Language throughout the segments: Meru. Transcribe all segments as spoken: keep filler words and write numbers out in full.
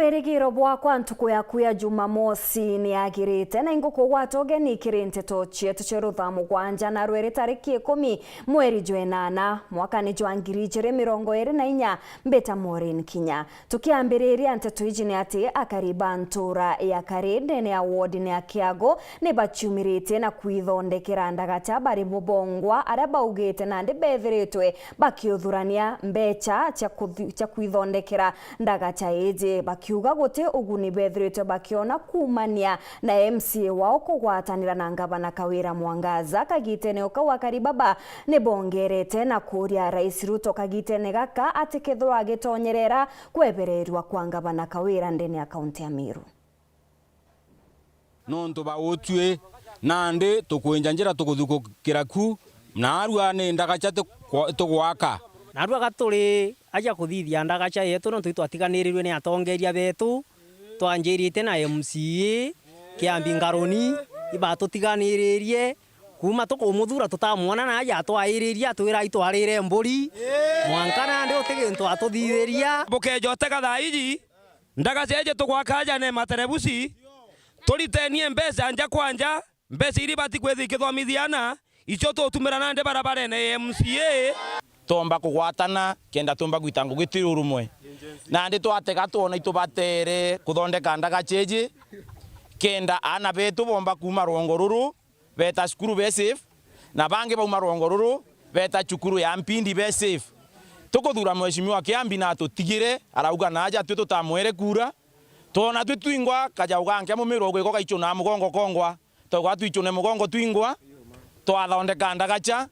Wirigiro bwakwa ntuku yaku ya Jumamosi ni yagirite, na ingukugwata ugeni kiri nteto cietu cia rutha mugwanja na rweri tariki ikumi mweri jwa inana, mwaka ni jwa ngiri ijiri mirongo iri na inya. Mbita Maureen Kinya. Tukiambiriria nteto iji ni ati akari ba ntura ya Kari ndene ya ward ni ya Kiago ni baciumiritie na kwithondekera ndagacha bari bo bongwa, aria baugite nandi bethiritwe bakiuthurania mbecha cia kuthi-, cia kwithondekera ndagacha iji, bakiuga guti uguni bethiritwe bakiona kuumania na M C A wao kugwatanira na ngavana Kawira Mwangaza. Kagitene o kau akari baba ni bongerete na kuuria Rais Ruto kagitene gaka ati kethirwa agitonyerera kwebererua kwa ngavana Kawira ndene ya kaunti ya Meru. Nontu ba utui, nandi tukwinja njira tukuthukukira ku, naarua ni ndagacha tukwa-, tugwaka. Naarua ga turi aja kuthithia ndagacha yetu, nontu itwatiganirirue ni atongeria betu, twanjirite na M C A Kiambi Ngaroni, ibatutiganiririe, kuuma tukumuthura tutamwona na aja atwairirie, atwira itwarire mburi, mwanka nandi uti gintu atuthithiria. Bukeja utega thaa iji, ndagacha iji tugwaka aja ni materebusi, turitenie mbecha nja kwa nja, mbecha iria ibati kwithia ikithomithia ana, icio tutumira nandi barabarene ya M C A. Twomba kugwatana kenda tumba gwita ngugi turi urumwe. Nandi twatega twona itubatere kuthondeka ndagacha iji, kenda aana betu bomba kuuma rwongo ruru, beeta cukuru be safe, na bangi bauma rwongo ruru beeta cukuru ya Mpindi be safe. Tukuthuura Mheshimiwa Kiambi na atutigire, arauga na aja tui tutamwere kuura. Twona tui twingwa kajau ganke mumiro gwiko gaichuna mugongo kongwa. Twauga twichune mugongo twingwa, twathondeka ndagacha,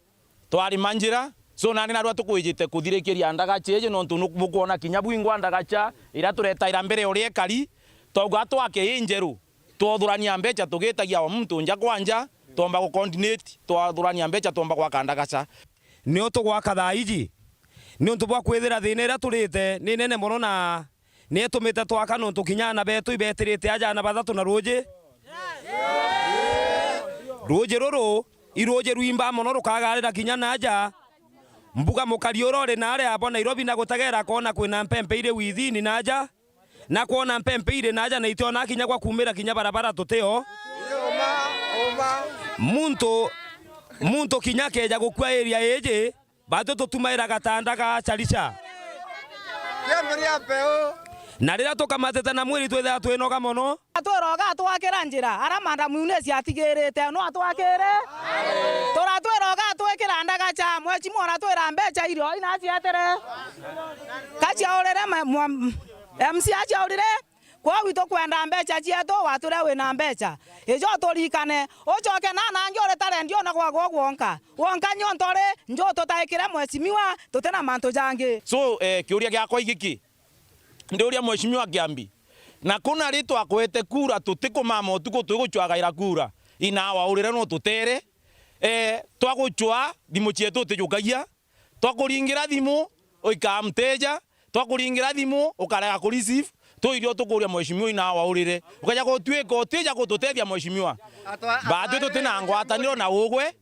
twarima njira. So, nandi narua tukwijite kuthirikiria ndagacha iji, nontu nu-, bukwona kinya bwingwa ndagacha iria turetaira mbere ya uria ikari, twauga twake injeru. Twothurania mbecha tugitagia o muntu nja kwa nja, twomba gu coordinate, twathurania mbecha twomba gwaka ndagacha. Nio tugwaka thaa iji, niuntu bwa kwithira thina iria turite ni nene mono na ni itumite twaka nontu kinya aana betu ibetirite aja aana bathatu na ruuji. Ruuji ruru i ruuji rwimba mono rukagarira kinya na aja. Mbuga mukari uria uri na aria abo Nairobi na gutegera koona kwina mpempe iri within na aja. Na kwona mpempe iri na aja na itiona kinya gwa kuumira kinya barabara tutio. Muntu, muntu kinya akeeja gukua area iji, batwi tutumaira gatanda ga charicha. Na riria tukamatite na mwiri twithaga twinoga mono. Atwira ugatwakira njira, ara Madam Eunice atigirite, no atwakire? Turatwira ugatwikira ndagacha, mheshimiwa uratwira mbecha irio ina acietire. Kaciaurire ma-, mwa-, M C aciaurire, kwogu itukwenda mbecha cietu, watwire wina mbecha. Ijo turirikane, ucoke na nangi uri ta rendio na gwagwo gwonka. Wonka niontu uri nju tutaikire mheshimiwa, tutina mantu jangi. So, eh, kiuria giakwa igiki, ndiuria mheshimiwa Kiambi, na kuna ri twakwete kura tutikumama utuku twigucwagaira kura, inawaurire no tutere, eh, twagucwa thimu cietu utijukagia, twakuringira thimu, uikaa mteja, twakuringira thimu, ukarega ku receive, twirio tukuria mheshimiwa ina waurire. Ukeja gutwika utija gututethia mheshimiwa. Batwi tutina ngwataniro na ugwe,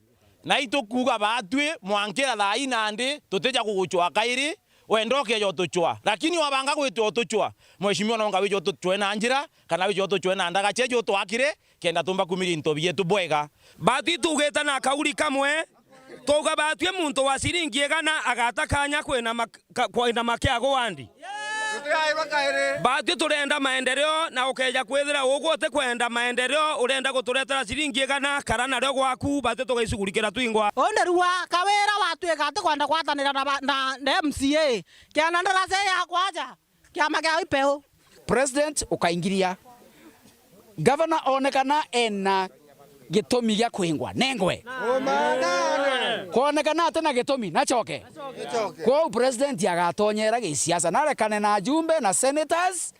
na itukuuga batwi mwankira thaa ii nandi tutija kugucwa kairi, wenda ukeja utucwa. Lakini wabanga gwita utucwa, mheshimiwa nonga wija utucwe na njira, kana wija utucwe na ndagacha iji utwakire, kenda tumba kumiria into bietu bwega. Batwi tugite na kauri kamwe, twauga batwi muntu wa ciringi igana agata kanya kwina mak-, ka-, kwina makiago wandi. Batwi turenda maendeleo, na ukeja kwithira ugwe utikwenda maendeleo, urenda guturetera ciringi igana, kara nario gwaku, batwi tugaicugurikira twingwa. Undi rua Kawira watwika ati kwenda gwatanira na ba-, na, na M C A. Kiana ndarasa yakwa aja. Kiama kia Wipeu. President ukaingiria. Gavana onekana ena gitumi gia kwingwa, nengwe. Kwonekana atina gitumi, nachoke. Kwou president agatonyera gisiasa, narekane na ajumbe na senators,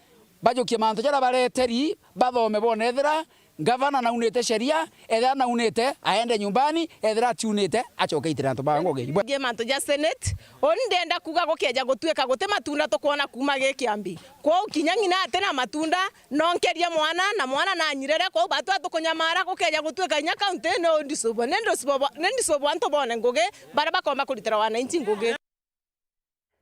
bajukie mantu jaria bareteri, bathome bone ethira Gavana naunite sheria, ethira naunite, aende nyumbani, ethira atiunite, acoke aitire antu ba ngugi. Ngi mantu ja Senate, uni ndienda kuuga gukeja gutuika guti matunda tukwona kuuma gi kiambi. Kwou kinya ng'ina atina matunda, nonkerie mwana, na mwana nanyirere, kwou batwi tukunyamara, gukeja gutuika inya kaunti ni undicubwa, ni ndicubwa, ni ndicubwa antu bone ngugi, baria bakomba kuritira wananchi ngugi.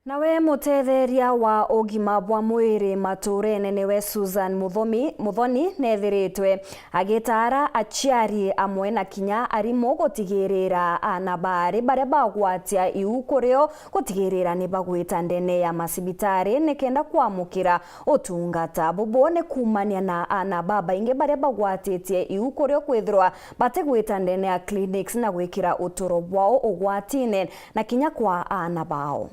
Nawe mutetheria wa ugima bwa mwiri maturene niwe Susan Muthomi, Muthoni nethiritwe agitaara aciari amwe na kinya arimu gutigirira aana baari baria bagwatia iu kurio gutigirira ni bagwita ndene ya macibitari nikenda kwamukira utungata. Bubu ni kuumania na aana babaingi baria bagwatitie iu kurio kwithirwa batigwita ndene ya clinics na gwikira uturo bwao ugwatine na kinya kwa aana bao.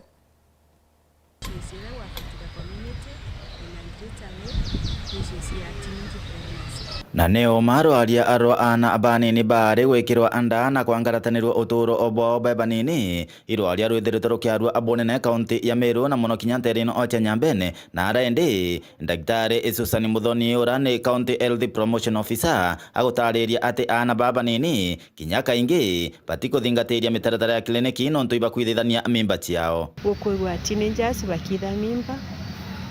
Na ni uma rwaria rwa aana banini baari gwikirwa nda na kwangaratanirwa uturo bwao be banini, irwaria rwithiritwe rukiarua bunene kaunti ya Meru na mono kinya nteerene o cia Nyambene, na ara indi Ndagitari Susan Muthoni, ura ni County Health Promotion Officer, agutaariria ati aana baa banini kinya kaingi batikuthingatiria mitaratara ya kiliniki nontu ibakwithithania mimba ciao. Gukwigua teenagers bakiitha mimba,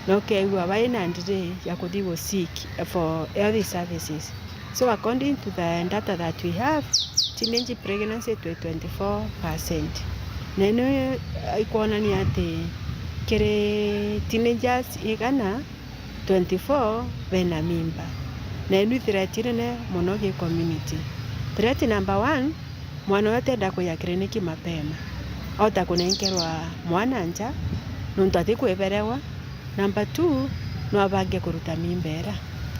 na ukeigua bai na delay ya kuthi gu seek for health services. So according to the data that we have, teenage pregnancy twi twenty-four percent. Na ino ikwonania ati kiri teenagers igana, twenty-four bena mimba, na inu i threat inene mono gi community. Threat number one, mwana uria atienda kuya kiriniki mapema, aota kunenkerwa mwana nja nontu atikwiberewa. Number two, no abange kuruta mimba ira,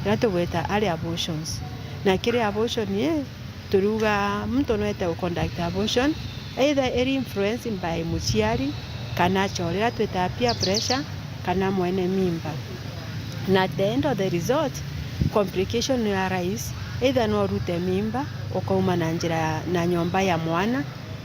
ira tugwita early abortions. Na kiri abortion ii, turiuga muntu no ete gu conduct abortion, either eri influenced by muciari, kana acore, ira twitaga peer pressure, kana mwene mimba. Na at the end of the result, complication no arise, either no urute mimba, ukauma na njira ya, na nyomba ya mwana,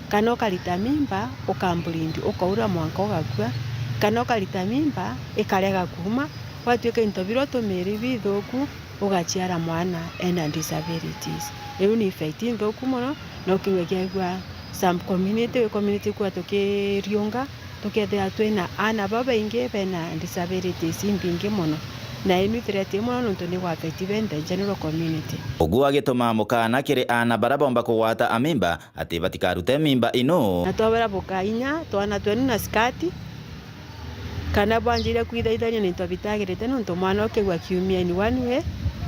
kana ukarita mimba, ukambleed, ukaura mwanka ugakua, kana ukarita mimba, ikarega kuuma, gwatuika into biria utumiri bithuku, ugaciara mwana ena disabilities. Iu ni effect inthuku mono, na ukiigua kiaigua some community, wi community kwa tukiriunga, tukethira twina aana babaingi bena disabilities imbingi mono. Na inu i threat mono nontu ni gwa affect be the general community. Ugu agituma mukana kiri aana baria bomba kugwata amimba ati batikarute mimba inu. Na twabera bukainya twana twenu na skati, kana bwanjire kwithaithania nontu bitagirite, nontu mwana ukeigua kiumia in one way,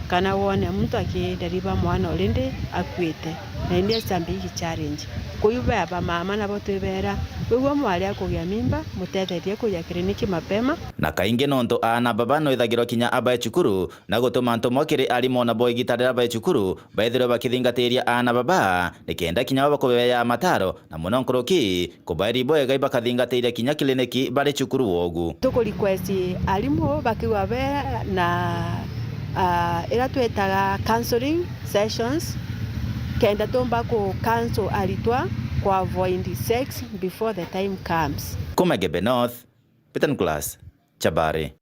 kana wone muntu akideriva mwana already akuite, na indi it's a big challenge. Kuu bea bamama nabo twibera, wigua mwari akugia mimba, mutetherie kuja kiriniki mapema. Na kaingi nontu aana baba nwithagirwa kinya abae cukuru, na gutuma ntumwa kiri arimu nabo igita riria bae cukuru, baithirwe bakithingatiria aana baba, nikenda kinya bo bakubeea mataro, na mono nkuruki, kubaeri bwega ibakathingatiria kinya kiliniki bari cukuru wogu. Tuku request arimu bakiwa be na, ah, ira twetaga counseling sessions, kenda tumba ku counsel aritwa ku avoid sex before the time comes. Kuma Igembe North, Peter Nicholas, Chabari.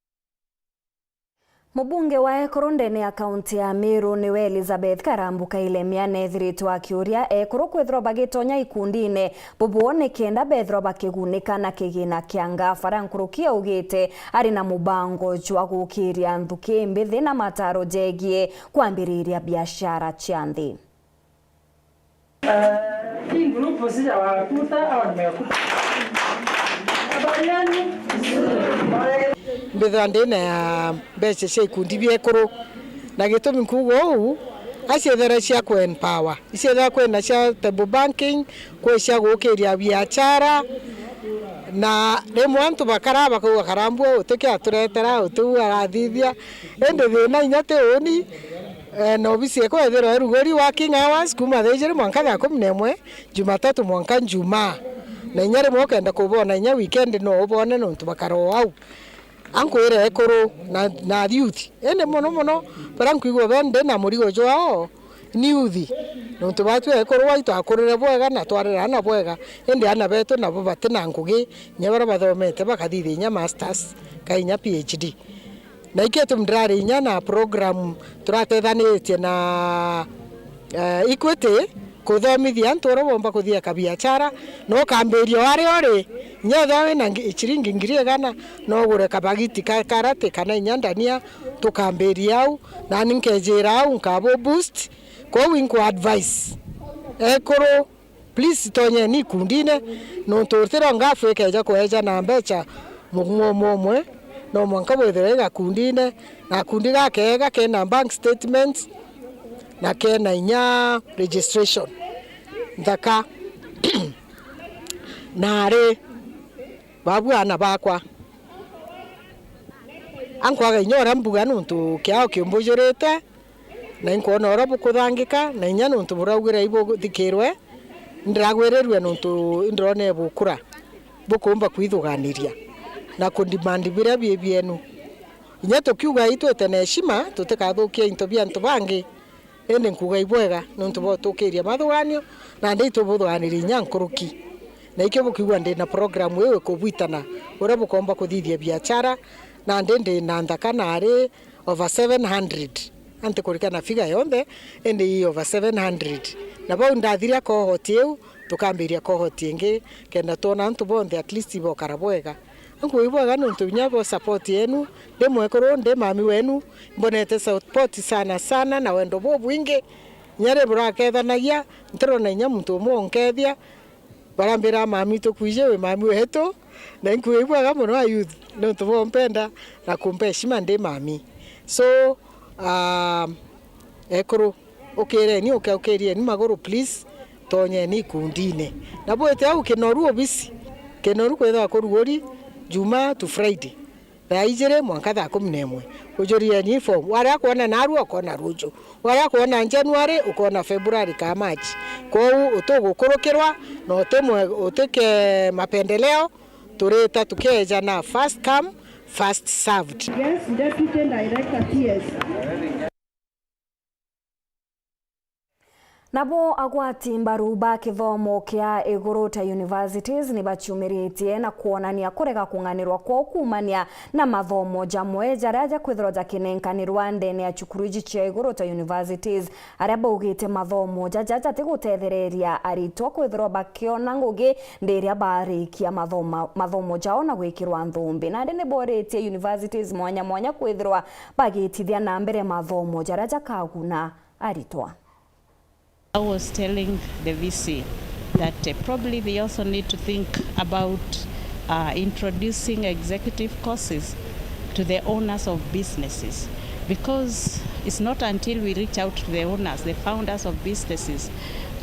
Mubunge wa ekuru ndene ya kaunti ya Meru niwe Elizabeth Karambu Kailemia nethiritwe akiuria ekuru kwithirwa bagitonya ikundine bubu nikenda bethirwa bakigunika na kigina kia ngabara. Nkuruki augite ari na mubango jwa gukiria nthuki mbithi na mataro jegie kwambiriria biashara cia nthi. Ah, hii grupu sijawakuta au nimekuta? Habari yenu? Mbithwa ndina ya mbeca cia ikundi bia ekuru, na gitumi nkuuga uu, aciethera cia ku empower, iciethera kwina cia table banking, kwi cia gukiria biachara, na rimwe antu bakaraa bakauga, "Karambua uti ki aturetera, uti u arathithia." Indi thina inya ti uni, Eh, na obisi ekwa ethirwa erugori working hours kuma thaa ijiri mwanka thaa kumi na imwe, Jumatatu mwanka Njumaa. Na inya rimwe ukenda kubona inya weekend no ubone nontu bakara o au. Ankwire ekuru na, na youth. Indi mono mono, baria nkwigua be ndi na murigo jwao, ni youth. Nontu batwi ekuru baitu akurire bwega na twarire ana bwega. Indi ana betu nabo bati na ngugi, inya baria bathomete bakathithia inya masters, ka inya P H D. Na ikio gitumi ndirari inya na program turatethanitie na, eh, Equity kuthomithia antu uria bomba kuthieka biachara, na ukambiria o aria uri. Inya ethirwa wina ngi-, ciringi ngiri igana, no ugure kabagiti ka karati kana inya ndania, tukambiria au, nani nkejira au, nkabu boost. Kwou inku advice ekuru, please, tonyeni ikundine, nontu utiro ngafu ikeja kweja na mbeca Mugmo umwe umwe, no mwanka bwithirwe i gakundine, na gakundi gakeega kena bank statements, na kena inya registration nthaka. Nari babu aana bakwa, ankwaga inya uria mbuga nontu kiao kiumbujurite, na inkwona uria bukuthangika, na inya nontu buraugire ibuthikirwe, ndiragwirirue nontu indirona ibukura, bukumba kwithuganiria na kudemand biria bi bienu. Inya tukiuga itwite na heshima, tutikathukia into bia antu bangi, indi nkuuga ibwega nontu bwa utukiria mathuganio, nandi itubuthuganiria inya nkuruki. Na ikio bukiigua ndi na program iu ikubwitana uria bukomba kuthithia biachara, nandi ndi na nthaka nari over seven hundred. Anti kurikana figure yonthe, indi i over seven hundred. Na bau ndathiria cohort iu, tukambiria cohort ingi, kenda twona antu bonthe at least ibokara bwega. Ankuuga ibwega nontu inya bwa support yenu, ndi mwekuru, ndi mami wenu, mbonete support sana sana na wendo bubwingi. Inya riria burakethanagia, ntirona inya muntu umwe unkethia, barambira, "Mami, tukwiji wi mami wetu." Na inkuuga ibwega mono a youth, nontu bwa umpenda na kumpa heshima ndi mami. So, ah, ekuru, ukireni, uke-, ukirieni maguru, please, tonyeni ikundine. Na bwite au Kinoru obisi, Kinoru kwithirwa kuruguri Juma to Friday. Thaa ijiri mwanka thaa kumi na imwe. Ujurieni form. Waria kwona narua, ukona ruju. Waria kwona January, ukona February ka March. Kwou utugukurukirwa, na utimwe-, utike mapendeleo, turita tukeejana first come, first served. Yes, Deputy Director, T S. Nabo agwati mbaru ba kithomo kia iguru ta universities ni baciumiritie na kwonania kurega kung'anirwa kwao kuumania na mathomo jamwe jaria jakwithirwa jakinenkanirwa ndene ya cukuru iji cia iguru ta universities, aria baugite mathomo jaja jatigutethereria aritwa kwithirwa bakiona ngugi ndiria barikia mathoma-, mathomo jao na gwikirwa nthumbi. Nandi ni boritie universities mwanya mwanya kwithirwa bagitithia na mbere mathomo jaria jakaguna aritwa. I was telling the V C that, uh, probably they also need to think about, uh, introducing executive courses to the owners of businesses, because it's not until we reach out to the owners, the founders of businesses,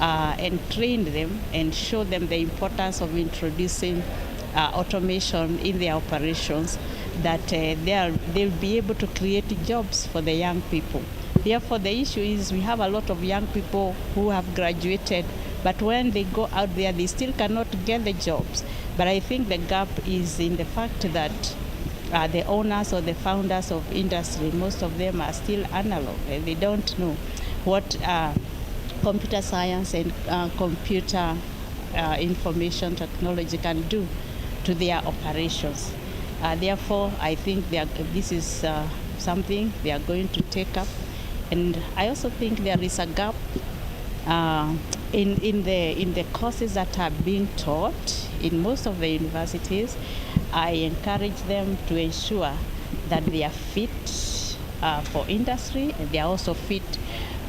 uh, and train them and show them the importance of introducing, uh, automation in their operations that, uh, they are, they'll be able to create jobs for the young people. Therefore, the issue is we have a lot of young people who have graduated, but when they go out there, they still cannot get the jobs. But I think the gap is in the fact that, uh, the owners or the founders of industry, most of them are still analog. Eh, they don't know what, uh, computer science and, uh, computer uh, information technology can do to their operations. Uh, therefore, I think they are, this is, uh, something they are going to take up. And I also think there is a gap, uh, in, in the, in the courses that are being taught in most of the universities. I encourage them to ensure that they are fit, uh, for industry, and they are also fit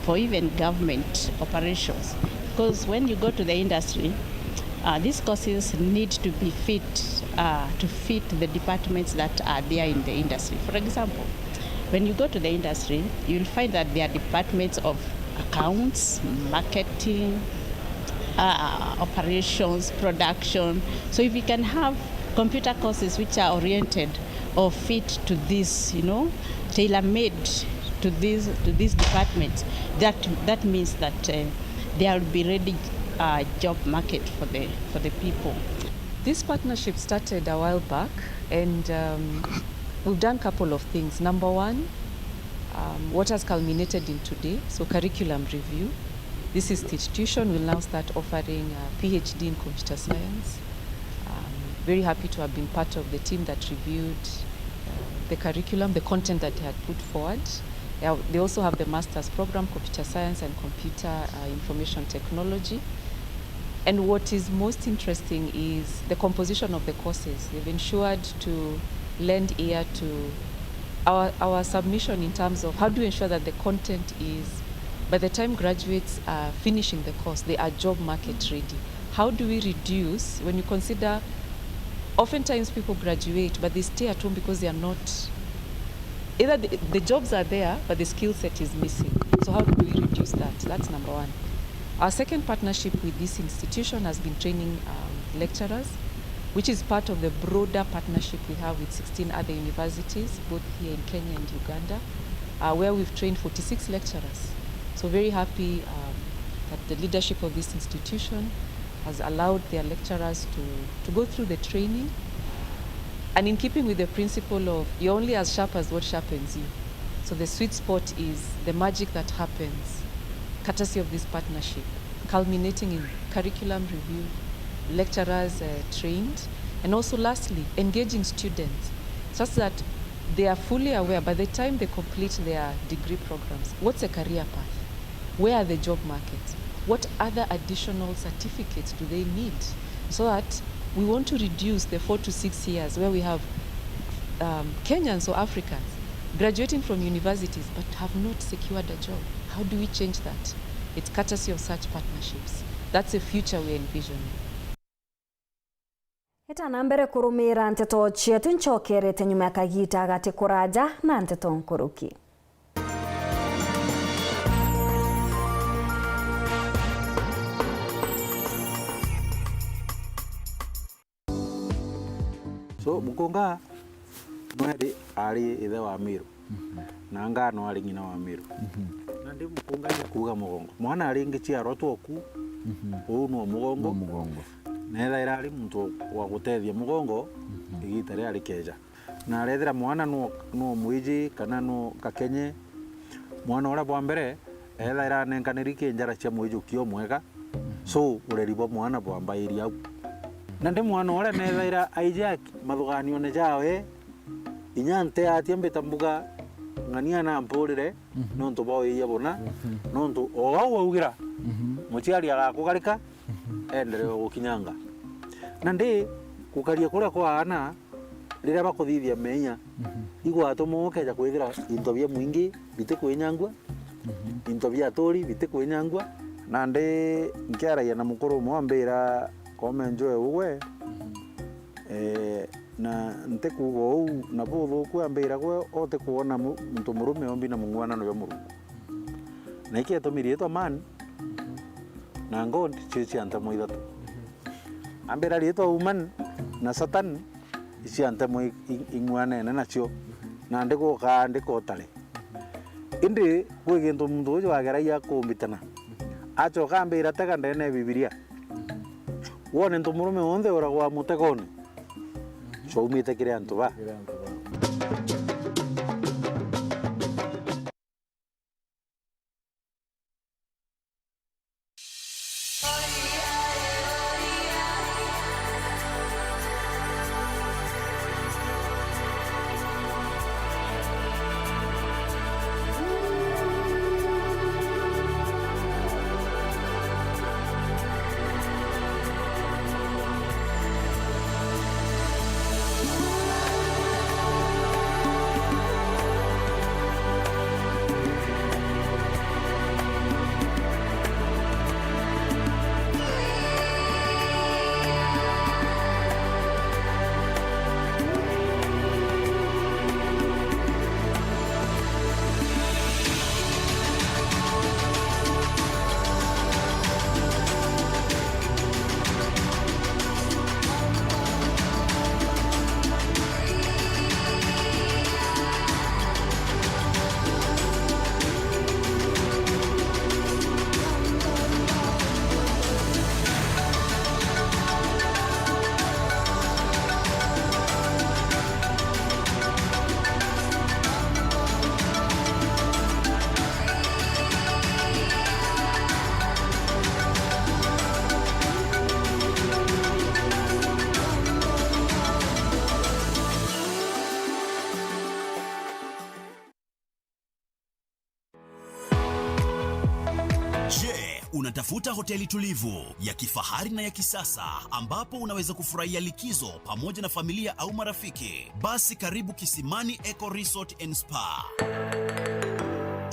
for even government operations. Because when you go to the industry, uh, these courses need to be fit, uh, to fit the departments that are there in the industry. For example, when you go to the industry, you'll find that there are departments of accounts, marketing, uh, operations, production. So if you can have computer courses which are oriented or fit to this, you know, tailor-made to these, to these departments, that, that means that, uh, there will be ready, uh, job market for the, for the people. This partnership started a while back, and, um, we've done a couple of things. Number one, um, what has culminated in today, so curriculum review. This institution will now start offering a P H D in computer science. Um, very happy to have been part of the team that reviewed, uh, the curriculum, the content that they had put forward. They have, they also have the master's program, computer science and computer, uh, information technology. And what is most interesting is the composition of the courses. They've ensured to lend ear to our, our submission in terms of how do we ensure that the content is, by the time graduates are finishing the course, they are job market ready. How do we reduce, when you consider Oftentimes people graduate, but they stay at home because they are not, either the, the jobs are there, but the skill set is missing. So how do we reduce that? That's number one. Our second partnership with this institution has been training, um, lecturers, which is part of the broader partnership we have with sixteen other universities, both here in Kenya and Uganda, uh, where we've trained forty-six lecturers. So very happy, um, that the leadership of this institution has allowed their lecturers to, to go through the training. And in keeping with the principle of you're only as sharp as what sharpens you, so the sweet spot is the magic that happens courtesy of this partnership, culminating in curriculum review, lecturers, uh, trained, and also lastly, engaging students such that they are fully aware by the time they complete their degree programs, what's a career path? Where are the job markets? What other additional certificates do they need? So that we want to reduce the four to six years where we have, um, Kenyans or Africans graduating from universities but have not secured a job. How do we change that? It's courtesy of such partnerships. That's the future we're envisioning. Itana mbere kurumira nteto cietu, ncokerete nyuma ya kagita gati kuraja na nteto nkuruki. So, Mukunga Mweri ari ithe wa Miru, mhm, na Ngano ari ng'ina wa Miru. Mhm. Nandi Mukunga ni kuuga mugongo. Mwana aringiciarwa twoku, mhm, uu no mugongo. No mugongo. Na ethaira ari muntu wa gutethia mugongo, mhm, igita riria rikeja. Na arethira mwana no, no mwiji kana no gakenye, mwana uria bwa mbere ethaira anenkaniri ki njara cia mwijukio mwega, so ureri bwa mwana bwambairia au. Nandi mwana uria nethaira aiji aki-, mathuganione jawe, inya nte atia mbita mbuga, ng'ania na mpurire, mhm, nontu bwa wiia buna, mhm, nontu o au augira, mhm, muciari agakugarika, mhm, enderee o gukinyanga. Nandi gukaria kuria kwa aana, riria bakuthithia meeyia, mhm, igwatuma ukeja kwithira into bia mwingi bitikwinyangua, mhm, into bia aturi bitikwinyangua. Nandi nkiaragia na mukuru umwe ambira, "Kome njwe ugwe, mhm, eh, na ntikuuga uu na buthuku," ambira, "Gwe utikwona mu-, muntu murume umbi na mung'uanano jwa Murungu." Na iki etumi riitwa man, mhm, na God cio cia ntemwa ithatu. Mhm. Ambira riitwa woman na Satan, icio cia ntemwa i-, i-, ing'uanene nacio, na ndiguka ndikotare. Indi kwi gintu muntu uju ageragia kumbitana. Acoka ambira, "Tega ndene ya Bibilia. Wone ntu murume wonthe uragwa mutegone." Cwaumite kiri antu ba. Je, unatafuta hoteli tulivu ya kifahari na ya kisasa ambapo unaweza kufurahia likizo pamoja na familia au marafiki? Basi karibu Kisimani Eco Resort and Spa.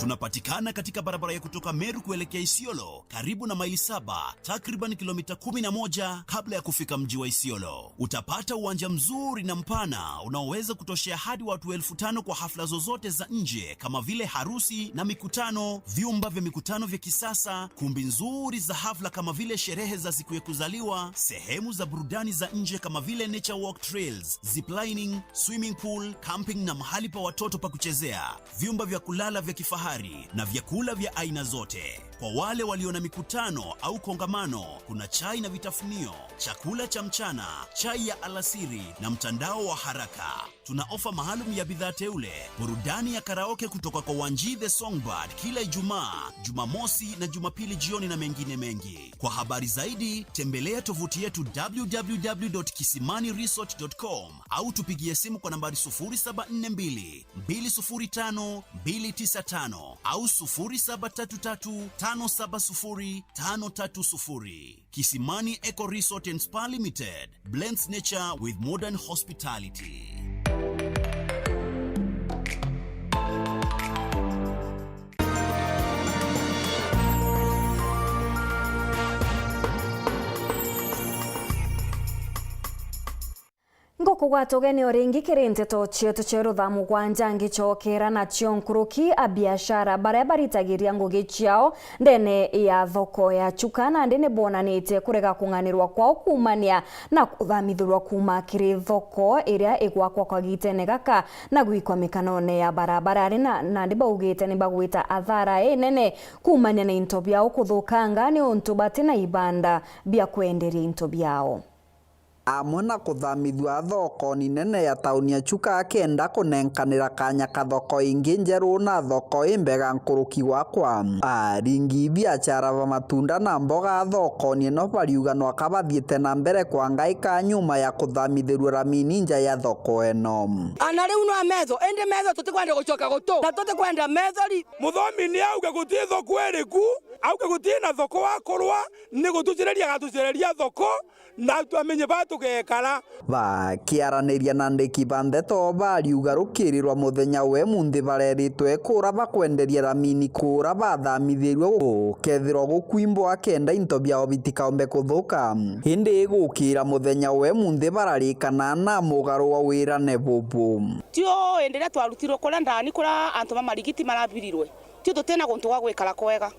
Tunapatikana katika barabara ya kutoka Meru kuelekea Isiolo, karibu na Maili Saba, takriban kilomita kumi na moja kabla ya kufika mji wa Isiolo. Utapata uwanja mzuri na mpana unaoweza kutoshea hadi watu elfu tano kwa hafla zozote za nje kama vile harusi na mikutano, vyumba vya mikutano vya kisasa, kumbi nzuri za hafla kama vile sherehe za siku ya kuzaliwa, sehemu za burudani za nje kama vile nature walk trails, ziplining, swimming pool, camping na mahali pa watoto pa kuchezea, vyumba vya kulala vya kifahari na vyakula vya aina zote. Kwa wale walio na mikutano au kongamano, kuna chai na vitafunio, chakula cha mchana, chai ya alasiri na mtandao wa haraka. Tuna ofa maalum ya bidhaa teule, burudani ya karaoke kutoka kwa Wanji the Songbird kila Ijumaa, Jumamosi na Jumapili jioni na mengine mengi. Kwa habari zaidi, tembelea tovuti yetu w w w dot kisimani resort dot com au tupigie simu kwa nambari sufuri saba nne mbili, mbili sufuri tano, mbili tisa tano au sufuri saba tatu tatu, tano saba sufuri, tano tatu sufuri. Kisimani Eco Resort and Spa Limited blends nature with modern hospitality. Ngukugwata ugeni o ringi kiri nteto cietu cia rutha mugwanja ngicokera nacio nkuruki. Abiashara baria baritagiria ngugi ciao ndene ya thoko ya Chuka nandi ni bonanitie kurega kung'anirwa kwao kuumania na kuthamithirwa kuuma kiri thoko iria igwakwa kwa gitene gaka na gwikwa mikanone ya barabara. Ari na nandi baugite ni bagwita athara inene kuumania na into biao kuthukanga ni untu bati na ibanda bia kwenderia into biao. Amwe na kuthamithua thokoni nene ya tauni ya Chuka akenda kunenkanira kanya ka thoko ingi njeru na thoko imbega nkuruki gwakwa. Aringi biachara ba matunda na mboga thokoni ino bariuga no kabathiite na mbere kwa ngai ka nyuma ya kuthamithirua ramini nja ya thoko ino. Ana riu no metho, indi metho tutikwenda gucoka gutu, na tutikwenda methori. Muthomi ni auge guti thoko iriku, auge guti na thoko wakorwa, ni gutucereria agatucereria thoko, na twamenye ba tugekara. Bakiaraniria na andiki ba ndeto, bariuga rukiri rwa muthenya we munthi bareritwe kura bakwenderia ramini kura bathamithirue gukethirwa gukwimbwa kenda into biao bitikaombe kuthuka. Indi gukira muthenya we munthi bararikana na mugaru wa wirane bubu. Tio indi riria twarutirwe kuria ndani kuria antu ba marigiti marabirirwe, tio tutina guntu gwa gwikara kwega.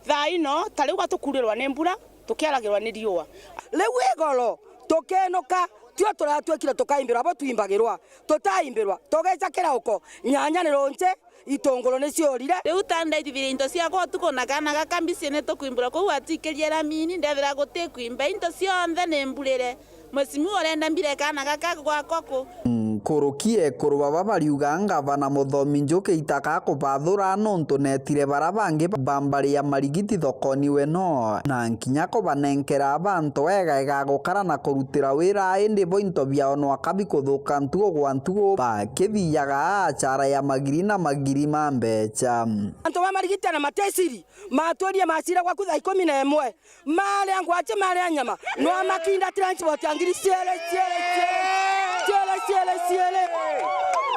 Thaa ino, ta riu gatukurirwa ni mbura, tukiaragirwa ni riua. Riu igoro tukinuka, tio turatuikire tukaimbirwa abo twimbagirwa, tutaimbirwa, tugeca kirauko, nyanya ni runci, itunguru ni ciurire. Riu ta ndaithithirie into ciakwa utuku na kaana gaka mbisi ni tukwimbirwa kuu atikirie ramini, ndethira guti kwimba, into cionthe ni mburire. Mwesimiwa urenda mbire kaana gaka gwakwa ku? Nkuruki ekuru baba bariuga ngavana Muthomi Njuki itaka kubathura nontu netire bara bangi ba mbari ya marigiti thokoni we no, na nkinya kubanenkera abantu wega ega gukara na kurutira wira, indi bo into biao no akabi kuthuka ntugu gwa ntugu, bakithiaga achara ya magiri na magiri ma mbecha. Antu ba marigiti na mateciri matwirie macira gwaku thaa ikumi na imwe. Mari a ngwaci, mari a nyama, no amakinda transport ya ngiri ciere, ciere, ciere, ciere, ciere, ciere.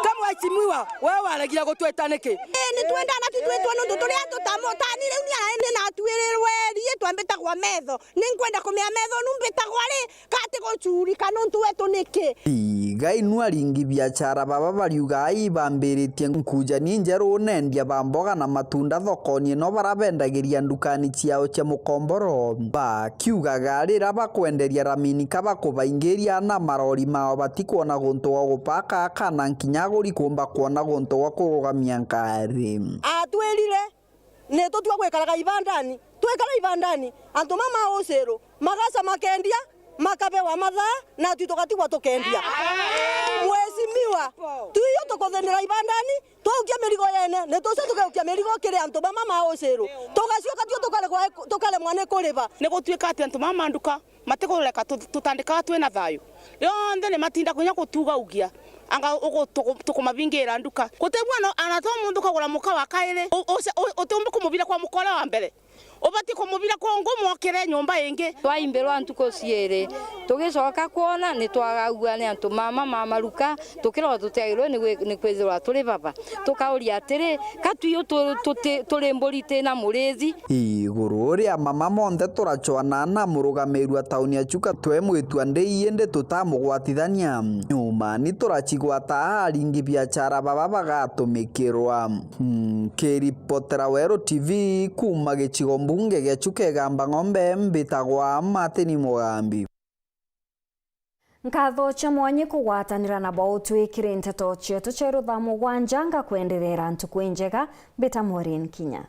Ka mheshimiwa, we waregire gutwita niki? Ii, ni twenda na tutwitwa nuntu turi antu ta mutani, riu ni arene na atwirirwe rie twambitagwa metho. Ni nkwenda kumea metho nu mbitagwa ri, kati gucurika nuntu wetu niki? Iga inu aringi biachara baba bariuga ai bambiritie nkujani njeru nendia ba mboga na matunda thokoni ino bara bendagiria ndukani ciao cia mukomboro. Bakiugaga rira bakwenderia ramini ka bakubaingiria na marori mao batikwona guntu gwa gupaka kana nkinya aguri kumba kwona guntu gwa kurugamia ngari. Atwirire ni tutua gwikaraga ibandani, twikara ibandani, antu ma ma uciru magaca makendia, makabewa mathaa, natwi tugatigwa tukendia. Mheshimiwa, twio tukuthinira ibandani, twaukia mirigo yene, ni tucio tugeukia mirigo kiri antu ba ma ma uciru, tugacioka tio tukare kwa-, tukaremwa ni kuriba. Ni gutuika ati antu ma ma nduka matikureka tu-, tutandikaga twina thayu. Rionthe ni matinda kinya gutugaugia, anga ugu-, tuku-, tukumabingira nduka. Guti bua no, ana to muntu ukagura muka wa kairi, u-, uce-, u-, utiumba kumubira kwa muka uria wa mbere. Ubati kumubira kungu mwokire nyumba ingi. Twaimbirwa ntuku ciiri, tugicoka kwona ni twagagua ni antu mama ma maruka, tukirwa tutiagirwe ni gwi-, ni kwithirwa turi baba. Tukauria atiri, ka twiu tu-, tuti-, turi mburi tina murithi? Iguru ria mama monthe turacwana na murugamiri wa tauni ya Chuka twe mwitua ndei indi tutamugwatithania. Nyuma ni turacigwata aringi biachara baba bagatumikirwa. Nkiripotera Weru T V kuuma gicigo mbunge gia Chuka Igamba Ng'ombe, mbitagwa Martin Mugambi. Nkatho cia mwanya kugwatanira nabo utwikire nteto cietu cia rutha mugwanja, ngakwenderera ntuku injega, mbita Maureen Kinya.